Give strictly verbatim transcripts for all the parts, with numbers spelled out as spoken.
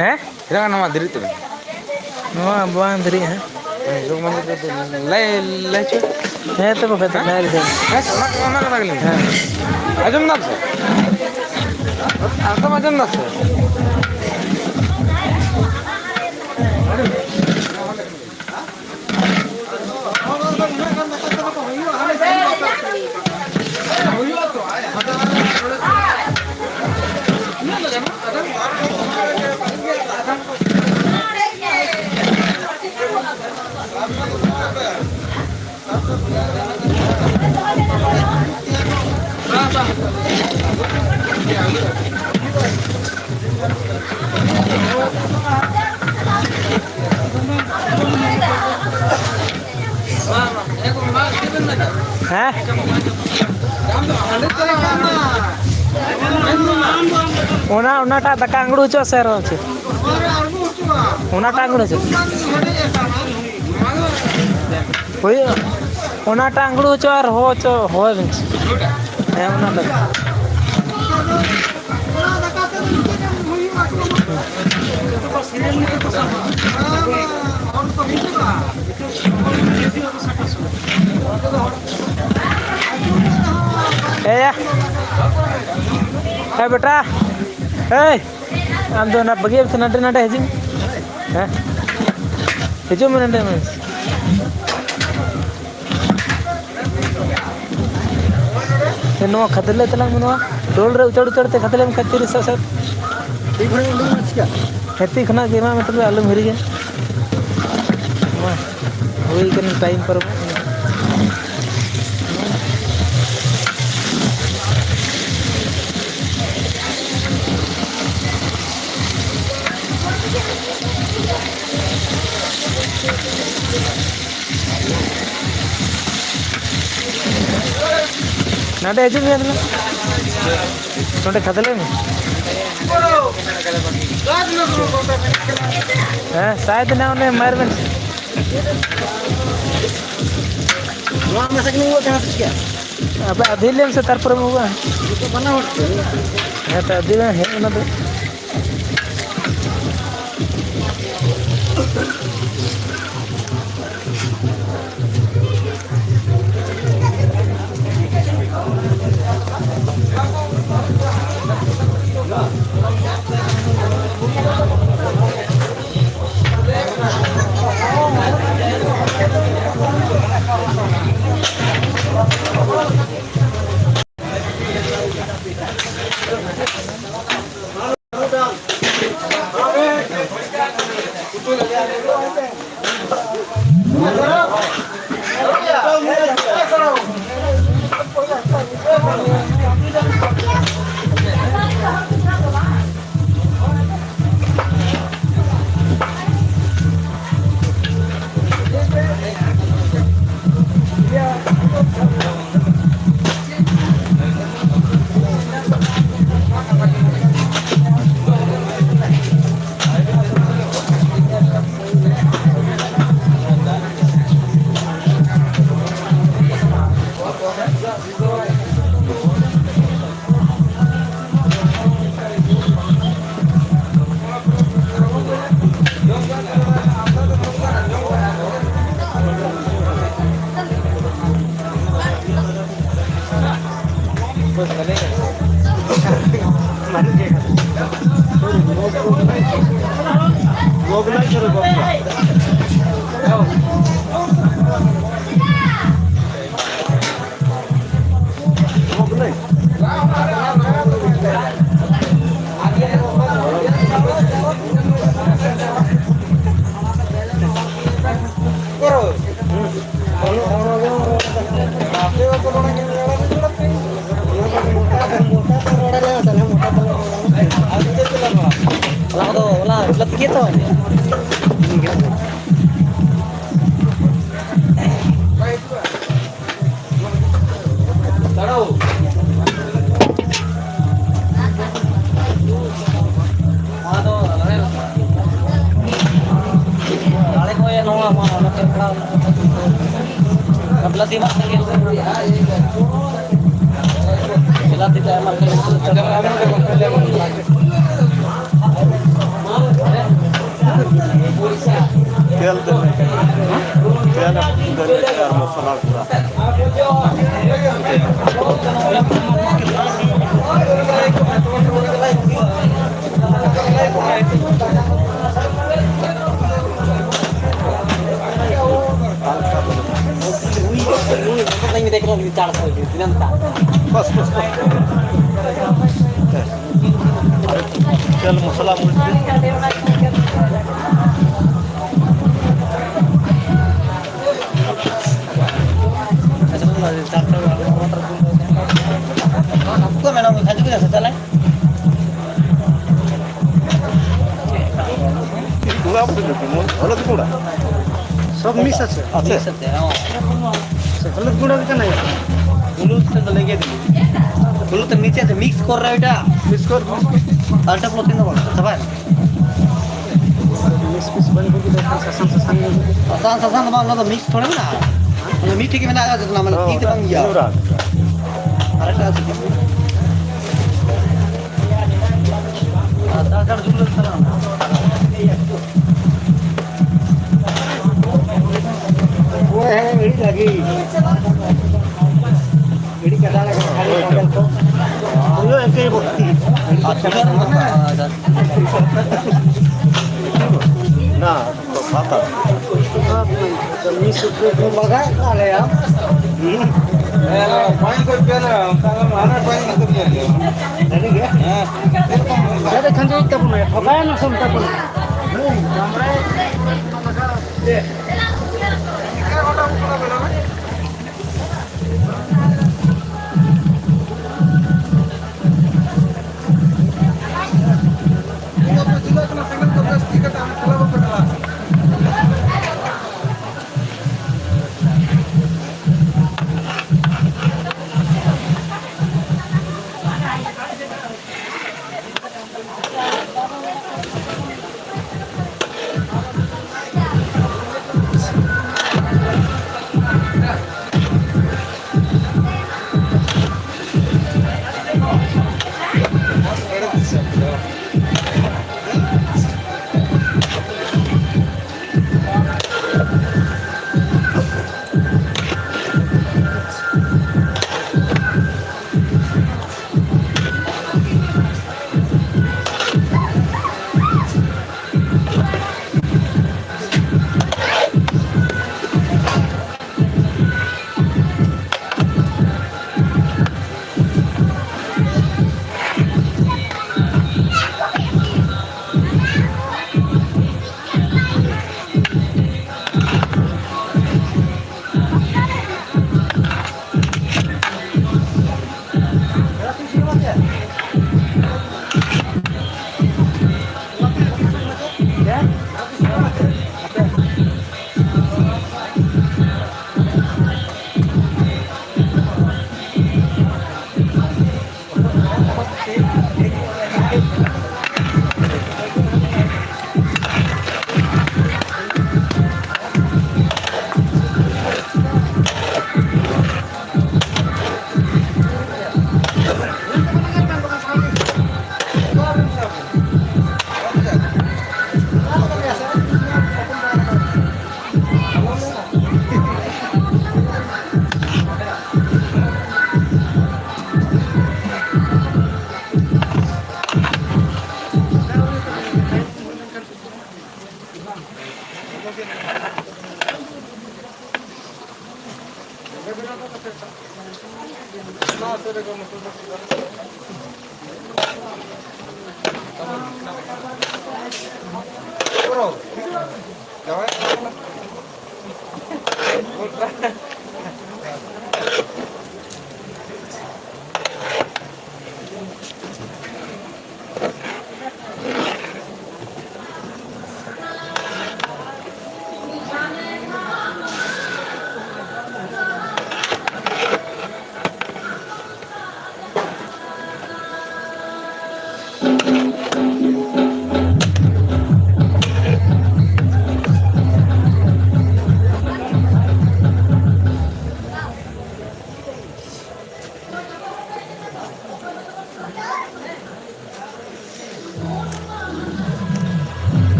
ᱦᱮᱸ? ᱪᱮᱫᱟᱜ ᱱᱚᱣᱟ ᱫᱮᱨᱤᱜ ᱛᱟᱵᱮᱱ? ᱱᱚᱣᱟ ᱵᱟᱝ ᱫᱮᱨᱤᱜᱼᱟ ᱦᱟᱸᱜ᱾ ᱦᱮᱸ, ᱡᱚᱜᱽ ᱢᱟᱹᱡᱷᱤ ᱫᱚ ᱞᱟᱹᱭ, ᱞᱟᱹᱭ ᱦᱚᱪᱚ᱾ ᱦᱮᱸ, ᱛᱚᱵᱮ ᱠᱷᱟᱡ ᱫᱚ ᱦᱮᱸ? ᱞᱟᱹᱭ ᱞᱮᱠᱷᱟᱱ᱾ ᱦᱮᱸ, ᱚᱱᱟ, ᱚᱱᱟ ᱠᱟᱛᱷᱟ ᱜᱮᱞᱤᱧ ᱦᱮᱸ᱾ ᱟᱸᱡᱚᱢ ᱫᱟᱢ ᱥᱮ? ᱟᱸᱡᱚᱢ, ᱟᱸᱡᱚᱢ ᱫᱟᱢ ᱥᱮ? ᱦᱮᱸ? ᱚᱱᱟ, ᱚᱱᱟᱴᱟᱜ ᱫᱟᱠᱟ ᱟᱝᱲᱩ ᱦᱚᱪᱚ ᱥᱮ ᱟᱨᱚ ᱪᱮᱫ? ᱚᱱᱟᱴᱟᱜ ᱟᱝᱲᱩ ᱦᱚᱪᱚ᱾ ᱦᱩᱭᱩᱜᱼᱟ᱾ ᱚᱱᱟᱴᱟᱜ ᱟᱝᱲᱩ ᱦᱚᱪᱚ ᱟᱨ ᱦᱚ ᱦᱚᱪᱚ, ᱦᱚᱭ ᱵᱮᱱ᱾ ᱦᱮᱸ, ᱚᱱᱟ ᱫᱚ᱾ ᱮᱭᱟ᱾ ᱮ ᱵᱮᱴᱟ᱾ ᱮᱭ᱾ ᱟᱢ ᱫᱚ ᱚᱱᱟ ᱵᱟᱹᱜᱤᱭᱟᱢ ᱥᱮ ᱱᱟᱰᱮ, ᱱᱟᱰᱮ ᱦᱤᱡᱩᱜ ᱢᱮ᱾ ᱦᱮᱸ? ᱦᱤᱡᱩᱜ ᱢᱮ ᱱᱚᱰᱮ ᱢᱟ᱾ ᱱᱚᱣᱟ ᱠᱷᱟᱫᱽᱞᱮ ᱛᱟᱞᱟᱝ ᱢᱮ, ᱱᱚᱣᱟ ᱰᱳᱞ ᱨᱮ ᱩᱪᱟᱹᱲ ᱩᱪᱟᱹᱲ ᱛᱮ ᱠᱷᱟᱫᱽᱞᱮ ᱢᱮ ᱠᱷᱟᱡ ᱛᱤᱨᱤᱥ ᱥᱟᱭ ᱥᱟᱭ᱾ ᱛᱤ ᱠᱷᱚᱱ ᱩᱰᱩᱠ ᱢᱮ ᱪᱤᱠᱟ? ᱦᱮᱛᱤ ᱠᱷᱚᱱᱟᱜ ᱜᱮ ᱮᱢᱟᱜ ᱢᱮ ᱛᱚᱵᱮ, ᱟᱞᱚᱢ ᱦᱤᱨᱤ ᱜᱮ᱾ ᱢᱟ, ᱦᱩᱭ ᱠᱟᱱᱟ, ᱴᱟᱭᱤᱢ ᱯᱟᱨᱚᱢᱚᱜ ᱠᱟᱱᱟ᱾ ᱱᱚᱰᱮ ᱦᱤᱡᱩᱜ ᱢᱮ ᱛᱟᱦᱞᱮ᱾ ᱱᱚᱰᱮ ᱠᱷᱟᱫᱽᱞᱮ ᱢᱮ᱾ ᱦᱮᱸ, ᱥᱟᱭ ᱛᱮᱱᱟᱜ ᱚᱱᱮ ᱢᱟᱨ ᱵᱮᱱ᱾ ᱱᱚᱣᱟ ᱢᱮᱥᱟ ᱠᱤᱱ ᱟᱹᱜᱩ ᱠᱟᱱᱟ ᱥᱮ ᱪᱮᱫ? ᱟᱯᱮ ᱟᱹᱫᱷᱤ ᱞᱮᱢ ᱥᱮ, ᱛᱟᱨᱯᱚᱨᱮ ᱟᱹᱜᱩᱣᱟ᱾ ᱱᱤᱛᱚᱜ ᱵᱟᱱᱟ ᱦᱚᱲ ᱛᱮ᱾ ᱦᱮᱸ, ᱛᱚ ᱟᱹᱫᱷᱤ ᱢᱮ, ᱦᱮᱡ ᱚᱱᱟ ᱫᱚ᱾ ᱚᱱᱟ ᱠᱚᱫᱚ ᱚᱱᱟ ᱞᱟᱹᱠᱛᱤ ᱜᱮ ᱛᱚ᱾ ᱫᱟᱲᱮ ᱠᱚ ᱱᱚᱣᱟ ᱢᱟ ᱚᱱᱟ ᱛᱮ ᱛᱷᱚᱲᱟ ᱵᱟᱯᱞᱟ ᱫᱤᱱ ᱢᱟ ᱥᱟᱸᱜᱮ ᱪᱟᱞᱟᱜ ᱛᱮ ᱟᱭᱢᱟ ᱞᱮᱠᱟ ᱜᱮ ᱪᱟᱞᱟᱜ ᱠᱟᱱᱟ᱾ ᱛᱮᱞ ᱫᱟᱹᱞ, ᱛᱮᱞ ᱫᱟᱹᱞ ᱟᱨ ᱢᱚᱥᱞᱟ ᱜᱩᱸᱰᱟ᱾ ᱵᱟᱥ, ᱵᱟᱥ, ᱵᱟᱥ᱾ ᱛᱮᱞ ᱢᱚᱥᱞᱟ ᱵᱩᱡᱽ ᱯᱮ᱾ ᱟᱪᱪᱷᱟ, ᱢᱮᱱᱟᱢ ᱠᱷᱟᱱ ᱪᱮᱫ ᱠᱚ ᱪᱟᱞᱟᱜ? গুঁড়া বলে দিবি, হলুদ গুঁড়া। সব মিক্স আছে? আছে। মিক্স আছে, হ্যাঁ। আচ্ছা, হলুদ গুঁড়া দিতে নাই? হলুদ তো লেগে দিবি। হলুদ তো নিচে আছে, মিক্স কর রে ওইটা। মিক্স কর। আরেকটা প্রতিদিন বল, সবাই। ᱢᱤᱥ ᱯᱤᱥ ᱵᱟᱹᱧ ᱵᱩᱡᱽ ᱫᱟᱲᱮᱭᱟᱜ ᱠᱟᱱᱟ, ᱥᱟᱥᱟᱝ ᱥᱟᱥᱟᱝ ᱜᱮ ᱵᱩᱡᱩᱜ ᱠᱟᱱᱟ᱾ ᱥᱟᱥᱟᱝ ᱥᱟᱥᱟᱝ ᱫᱚ ᱵᱟᱝ, ᱚᱱᱟ ᱫᱚ ᱢᱤᱠᱥ ᱛᱷᱚᱲᱟ ᱢᱮᱱᱟᱜᱼᱟ, ᱚᱱᱟ ᱢᱤᱫ ᱴᱷᱮᱡ ᱜᱮ ᱢᱮᱱᱟᱜᱼᱟ, ᱡᱚᱛᱚ ᱱᱟᱢ ᱛᱤ ᱛᱮ ᱵᱟᱝ ᱤᱭᱟᱹ᱾ ᱟᱨ ᱮᱴᱟᱜ ᱥᱮᱫ᱾ ᱟᱨ ᱫᱟᱜ ᱡᱟᱹᱲᱤ ᱡᱩᱞ ᱞᱮᱱ ᱛᱟᱞᱟᱝ᱾ ᱦᱳᱭ, ᱦᱮᱸ, ᱜᱷᱟᱹᱲᱤᱡ ᱞᱟᱹᱜᱤᱫ᱾ ᱜᱷᱟᱹᱲᱤᱡ ᱠᱟᱴᱟ ᱞᱟᱜᱟᱜ ᱠᱷᱟᱹᱞᱤ ᱥᱟᱭᱠᱮᱞ ᱠᱚ᱾ ᱦᱩᱭᱩᱜ ᱤᱱᱠᱟᱹ ᱜᱮ ᱵᱷᱚᱨᱛᱤ᱾ ᱟᱨ ᱪᱩᱞᱦᱟᱹ ᱨᱮ ᱢᱟ ᱛᱟᱦᱮᱸ᱾ ᱱᱟ᱾ ᱵᱟᱜᱟᱭᱮᱫ ᱛᱟᱞᱮᱭᱟ᱾ ᱦᱮᱸ, ᱯᱟᱹᱦᱤᱞ ᱠᱷᱚᱱ ᱯᱮ ᱞᱮ, ᱚᱱᱠᱟ ᱜᱮ ᱦᱟᱱᱟ ᱯᱟᱹᱦᱤᱞ ᱠᱷᱚᱱ ᱯᱮ ᱞᱮ᱾ ᱥᱟᱹᱨᱤ ᱜᱮ? ᱦᱮᱸ᱾ ᱡᱟᱫᱮ ᱠᱷᱟᱱ ᱫᱚ ᱛᱟᱵᱚᱱ ᱢᱮ, ᱴᱷᱚᱠᱟᱭ ᱱᱟ ᱥᱚᱢ ᱛᱟᱵᱚᱱ᱾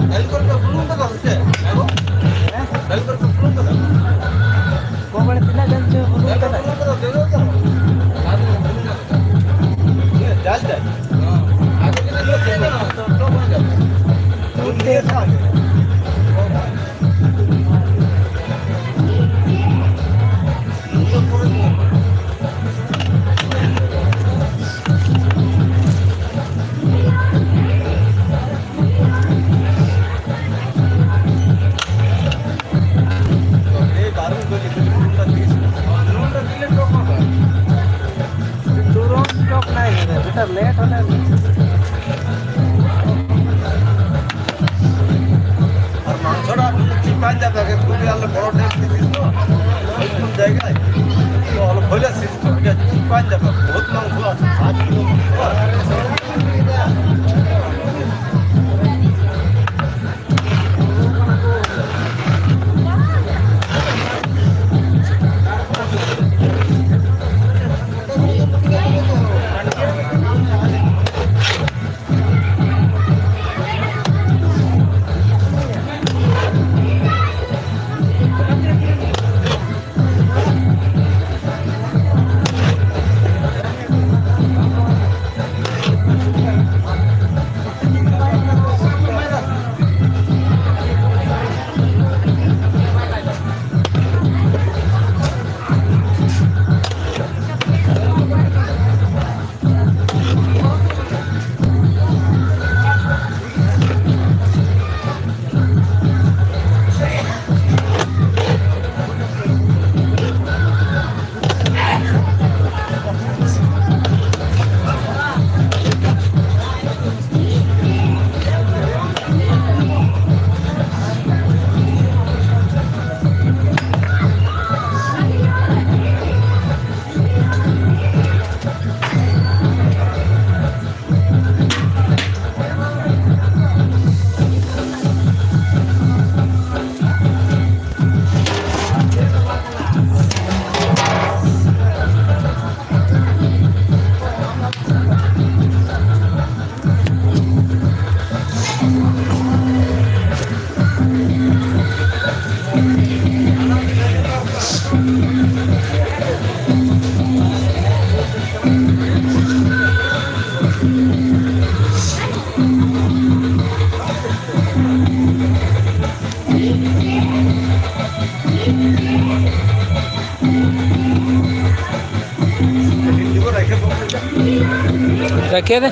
ᱰᱟᱹᱞ ᱠᱚᱨᱮ ᱯᱮ ᱵᱩᱞᱩᱝ ᱠᱟᱫᱟ ᱥᱮ ᱪᱮᱫ? ᱦᱮᱸ ᱜᱚ? ᱰᱟᱹᱞ ᱠᱚᱨᱮ ᱯᱮ ᱵᱩᱞᱩᱝ ᱠᱟᱫᱟ? ᱜᱚ, ᱢᱟᱱᱮ ᱛᱤᱱᱟᱹᱜ ᱜᱟᱱ ᱪᱚ ᱵᱩᱞᱩᱝ ᱠᱟᱫᱟ? ᱰᱟᱹᱞ ᱰᱟᱹᱞ᱾ ᱦᱮᱸ, ᱰᱟᱹᱞ ᱰᱟᱹᱞ᱾ ᱦᱮᱸ, ᱟᱫᱚ ᱡᱩᱫᱤ ᱞᱚ ᱛᱟᱦᱮᱸ ᱠᱟᱱᱟ, ᱛᱚ ᱞᱚ ᱵᱟᱝ ᱜᱟᱱᱚᱜᱼᱟ᱾ ᱩᱱᱤ ᱜᱮ ᱥᱟᱵ ᱠᱮᱫᱟ᱾ ᱞᱮᱴ ᱦᱚᱞᱮ ᱟᱨ ᱢᱟᱝᱥᱚ ᱴᱟᱜ ᱪᱤᱯᱟᱧ ᱡᱟᱭᱜᱟ ᱜᱮ ᱠᱷᱩᱵ ᱟᱞᱮ ᱵᱚᱲ ᱰᱮᱢ ᱛᱤᱥ ᱫᱚ ᱥᱠᱩᱞ ᱡᱟᱭᱜᱟ ᱛᱚ ᱟᱞᱮ ᱵᱷᱚᱞᱮ ᱥᱤᱥᱴᱮᱢ ᱪᱤᱯᱟᱧ ᱡᱟᱭᱜᱟ ᱵᱚᱦᱩᱛ ᱢᱟᱝᱥᱚ ᱟᱴ ᱠᱤᱞᱳ ᱢᱟᱝᱥᱚ ᱨᱟᱠᱷᱮ ᱫᱮ᱾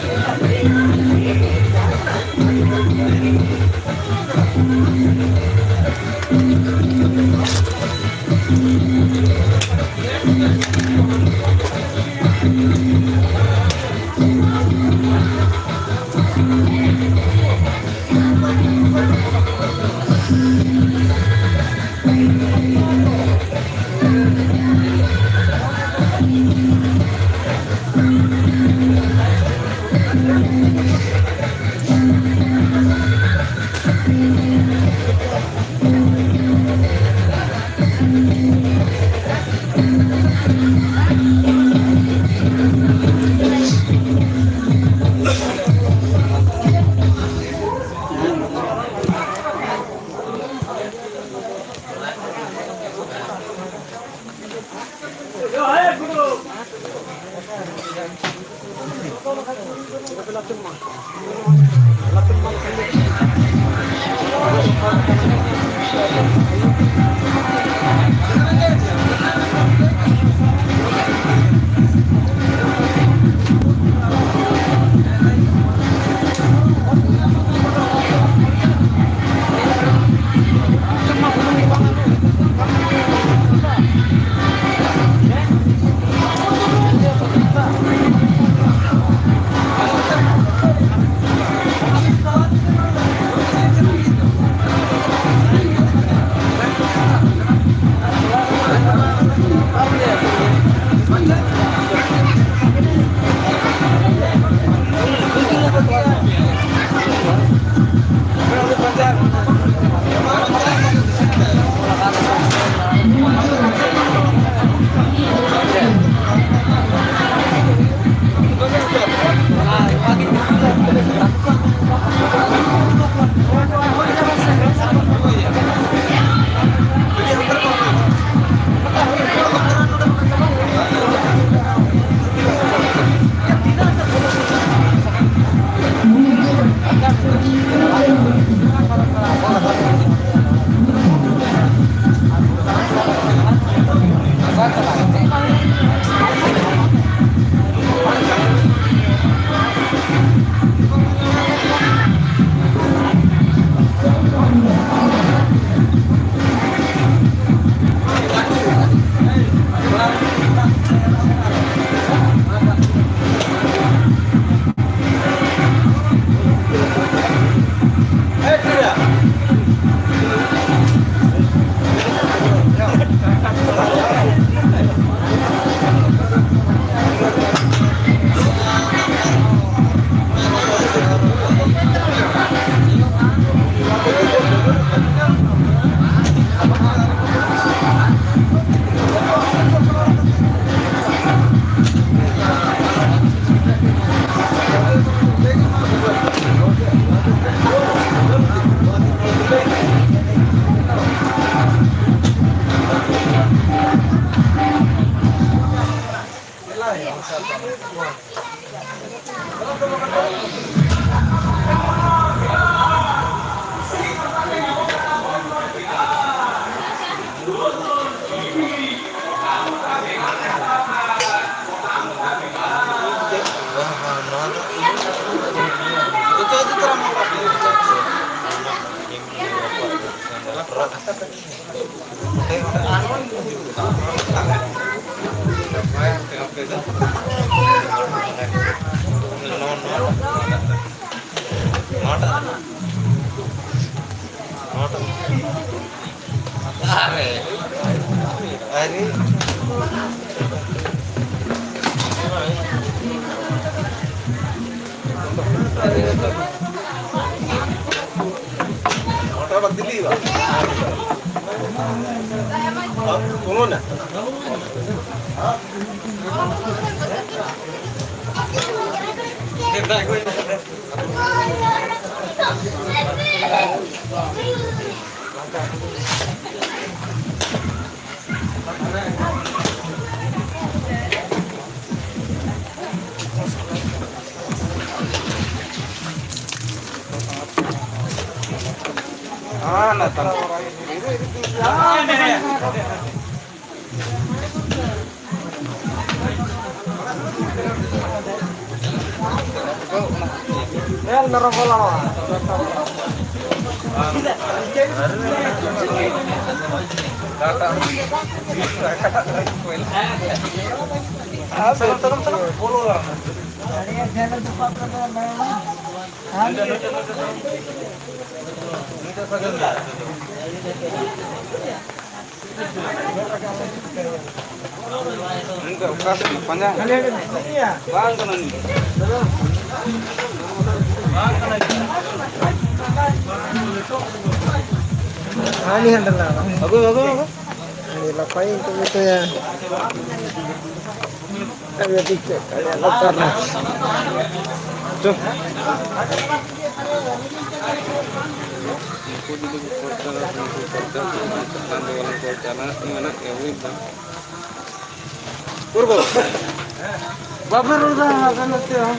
ᱢᱚᱴᱟ ᱵᱟᱫ ᱫᱤᱞᱤ ᱵᱟ᱾ ᱟᱯ ᱠᱚᱱᱳ ᱱᱟ᱾ ᱧᱮᱞ ᱢᱮ, ᱨᱚᱝᱜᱚ ᱞᱟᱲᱟᱣᱟ᱾ ᱚᱠᱟ ᱥᱮᱫ ᱯᱟᱸᱡᱟ? ᱵᱟᱝ ᱠᱟᱱᱟ ᱱᱩᱭ᱾ ᱦᱟᱹᱱᱤ ᱦᱟᱸᱰᱮ ᱞᱟ᱾ ᱟᱹᱜᱩ, ᱟᱹᱜᱩ, ᱟᱹᱜᱩ᱾ ᱦᱟᱹᱱᱤ ᱞᱟᱯᱟᱭ ᱤᱧ ᱠᱚ ᱢᱮᱛᱟᱭᱟ᱾ ᱟᱹᱰᱤ ᱪᱮᱫ ᱠᱟᱱᱟ ᱞᱟᱛᱟᱨ ᱨᱮ᱾ ᱪᱚ᱾ ᱩᱱᱠᱩ ᱡᱩᱫᱤ ᱠᱚ ᱠᱚᱭ ᱪᱟᱞᱟᱜ, ᱩᱱᱠᱩ ᱠᱚᱭ ᱪᱟᱞᱟᱜ, ᱩᱱᱠᱩ ᱠᱚᱭ ᱪᱟᱞᱟᱜ, ᱢᱮᱱᱟᱜ ᱜᱮᱭᱟ, ᱵᱩᱡᱽ ᱫᱟᱢ᱾ ᱯᱩᱨᱵᱚ᱾ ᱵᱟᱯᱮ ᱨᱚᱲ ᱫᱟ ᱦᱟᱱᱛᱮ ᱱᱟᱛᱮ ᱦᱚᱸ᱾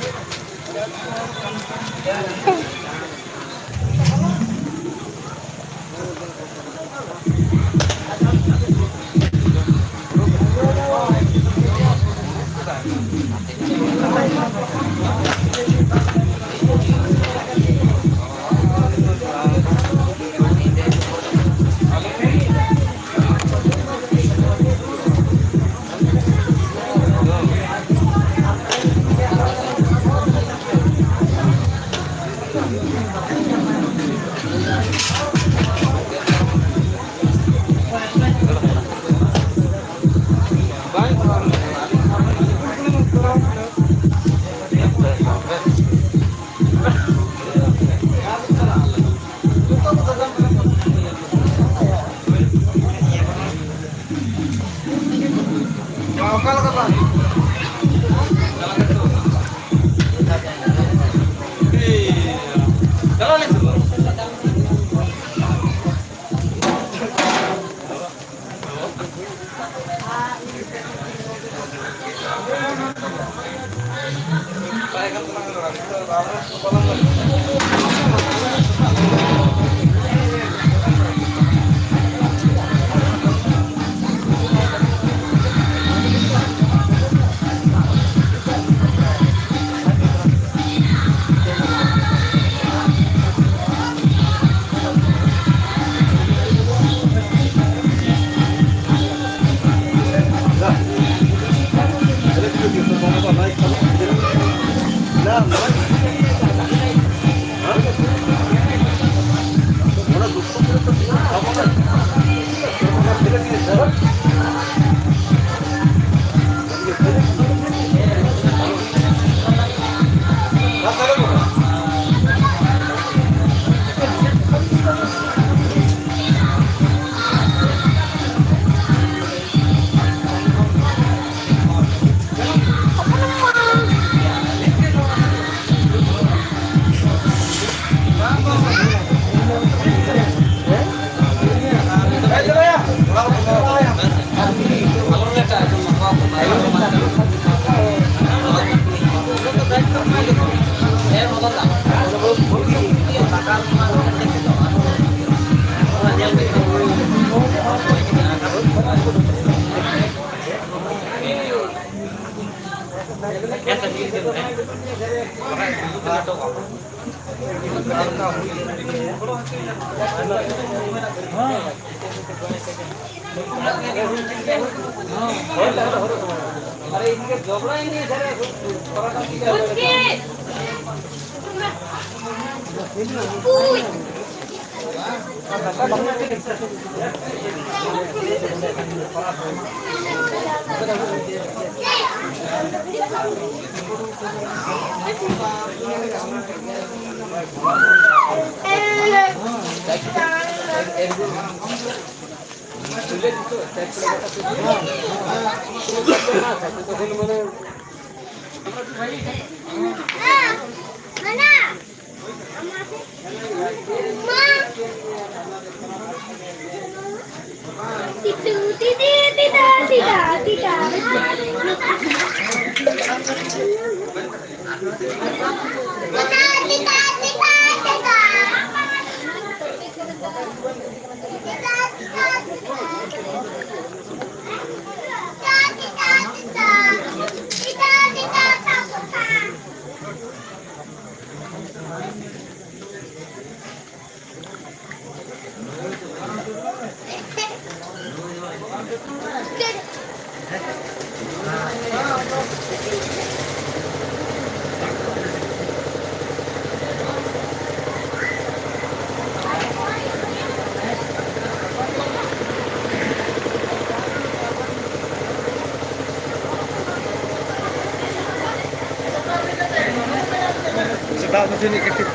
ᱥᱮᱛᱟᱜ ᱫᱚ ᱡᱟᱹᱱᱤᱡ ᱠᱟᱹᱴᱤᱡ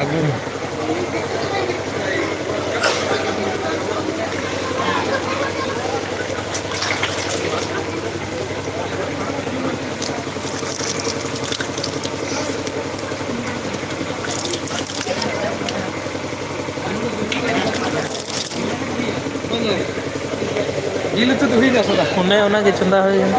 ᱟᱹᱜᱩ ᱢᱮ᱾ ᱡᱤᱞ ᱩᱛᱩ ᱫᱚ ᱦᱩᱭᱱᱟ ᱥᱟᱫᱟ? ᱚᱱᱮ ᱚᱱᱟ ᱜᱮ ᱪᱚᱸᱫᱟ ᱦᱩᱭ ᱠᱟᱱᱟ᱾